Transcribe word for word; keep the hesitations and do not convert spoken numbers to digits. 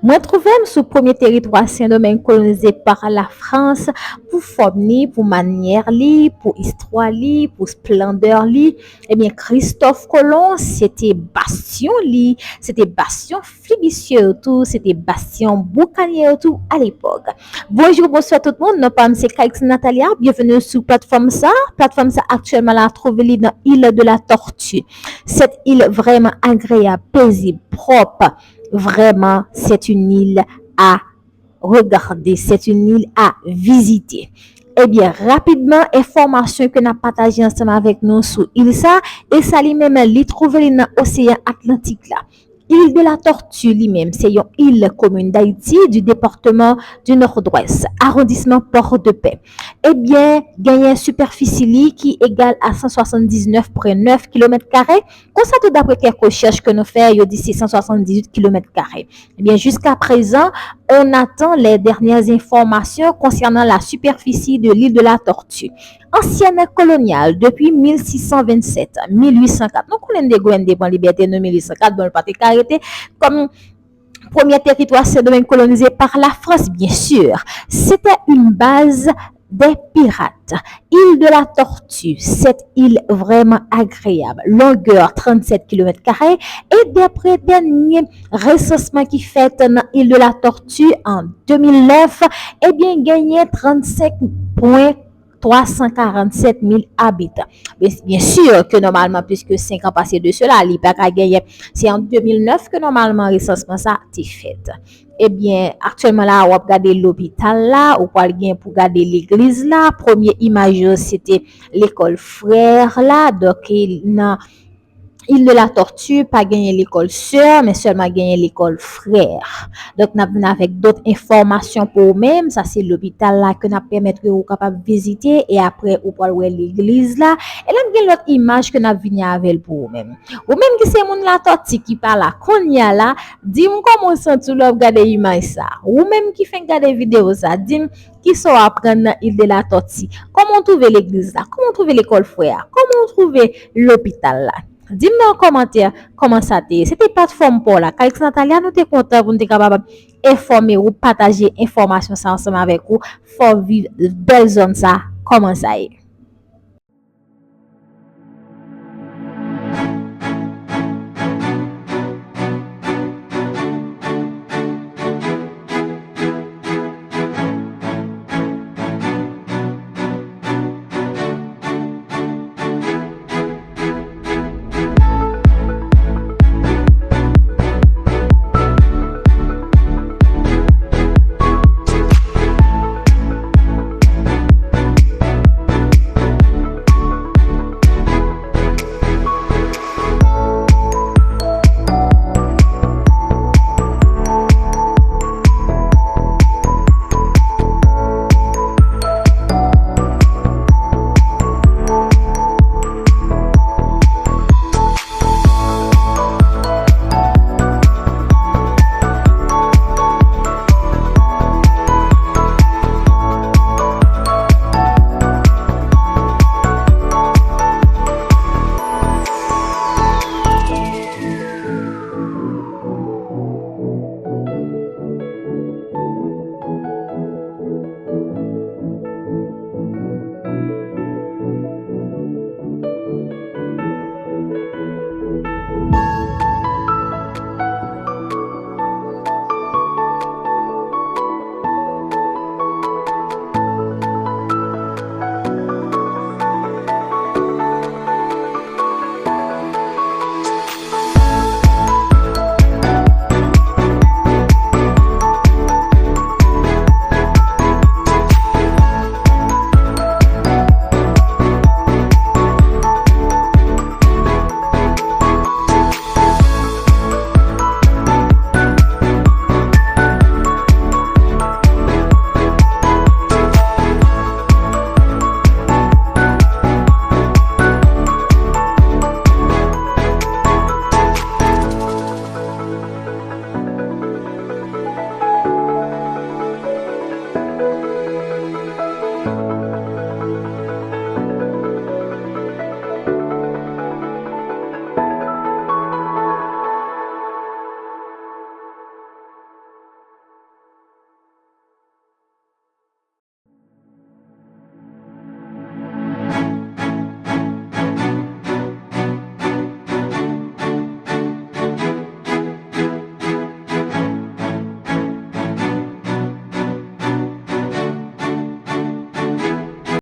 Mwen twouve m sou premye teritwa Sendomeng kolonize pa Lafrans pou fòm li, pou manyè li, pou istwa li, pou splandè li. Ebyen, Kristòf Kolon, se te bastyon li, se te bastyon flibisye yo tou, se te bastyon boukanye yo tou alepòk. Bonjou, bonswa tout moun, non pa m se Calix Natalia, byenveni sou platfòm sa. Platfòm sa aktyèlman la twouve li nan Île de la Tortue. Cette île vraiment agréable, paisible, propre. Vraiment, c'est une île à regarder, c'est une île à visiter. Ebyen, rapidman, enfòmasyon ke n ap pataje ansanm avèk nou sou il sa, e sa li menm, li twouve li nan Oseyan Atlantik la. Île de la Tortue li menm, se yon il komin Dayiti, du département du Nord-Ouest, arrondissement Port-de-Paix. Ebyen, genyen sipèfisi li ki egal a san swasanndiznèf pwen nèf kilomèt kare. Konsa tou, daprè kèk rechèch ke nou fè, yo di se san swasanndizuit kilomèt kare. Ebyen, jusqu'à présent, on attend les dernières informations concernant la superficie de l'île de la Tortue. Ancienne coloniale depuis mil sis san vennsèt, mil uit san kat. Nou konnen n te goumen, n te pran libète nou mil uit san kat, bon, l pa te ka rete kòm premye teritwa Sendomeng kolonize pa Lafrans, byen si. Se te yon baz des pirates. Île de la Tortue, cette île vraiment agréable, longueur tranntsèt kilomèt kare, e daprè dènye resansman ki fèt nan Île de la Tortue an de mil nèf, ebyen, genyen trannsenk pwen twa san karannsèt mil abitan. Byen, byen si ke nòmalman, plis ke senk an pase de sela, li pa ka genyen. Se an de mil nèf ke nòmalman resansman sa te fèt. Ebyen, aktyèlman la, w ap gade lopital la, ou pral gen pou gade legliz la. Premye imaj yo, se te lekòl Frè la. Donk, nan Île de la Tortue, pa genyen lekòl Sè, men sèlman genyen lekòl Frè. Donk, n ap vin avèk dòt enfòmasyon pou ou menm. Sa se lopital la ke n ap pèmèt ke ou kapab vizite, e apre, ou pral wè legliz la. E n ap gen lòt imaj ke n ap vini avè l pou ou menm. Ou menm ki se moun Latòti ki pa la kounye a la, di m kòman w santi w lè w ap gade imaj sa. Ou menm ki fenk gade videyo sa, di m kisa w aprann nan Île de la Tortue. Kòman w twouve legliz la? Kòman w twouve lekòl Frè a? Kòman w twouve lopital la? Di m nan yon kòmantè kòman sa te ye. Se te platfòm pa w la, Calix Natalia, nou te kontan pou n te kapab enfòme ou, pataje enfòmasyon sa ansanm avèk ou. Fò w viv bèl zòn sa, kòman sa ye.